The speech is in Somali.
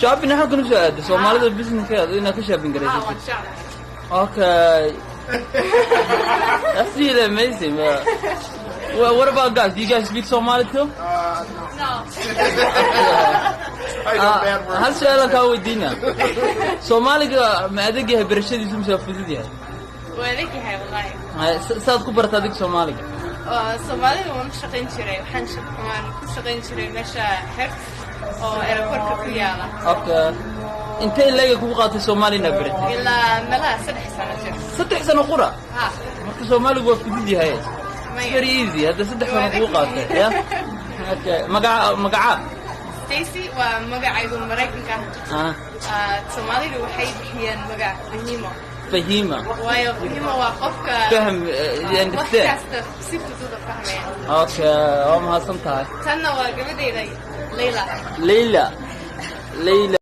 Shopping halkan usoo aaday Soomaalida businesskeeda inaad ka shopping Ah, garaysatid? Waan jeclahay. Okay. That's really amazing. Well, what about guys? Do you guys speak Somali too? No. I know bad words. Hal su-aalan kaa weydiina. Soomaaliga ma adag yahay barashadiisu mise waa fudud yahay? Waa adag yahay, wallahi. Hay, saad ku barta adig Soomaaliga? Oo, Soomaalida waan ku shaqayn jiray. Waan ku shaqayn jiray meesha Hertz oo airportka ku yaala. Okay. Intee leega kugu qaatay Soomaali inaad baratay? Ilaa meelaha 3 sano jir. 3 sano qura? Ha. Marka Soomaaligu waa fudud yahay. Maya. Very easy. Hadda 3 sano kugu qaatay. Yeah? Okay. Magaca? Stacy waa magacaygu Maraykanka. Ah, Soomaalidu waxay bixiyeen magac Fahimo. Fahima. Waayo Fahimo waa qofka Fahm, you wax understand? kasta si fudud u fahmaya. Okay, waa mahadsan tahay. Tanna waa gabadhayda Layla. Layla. Layla.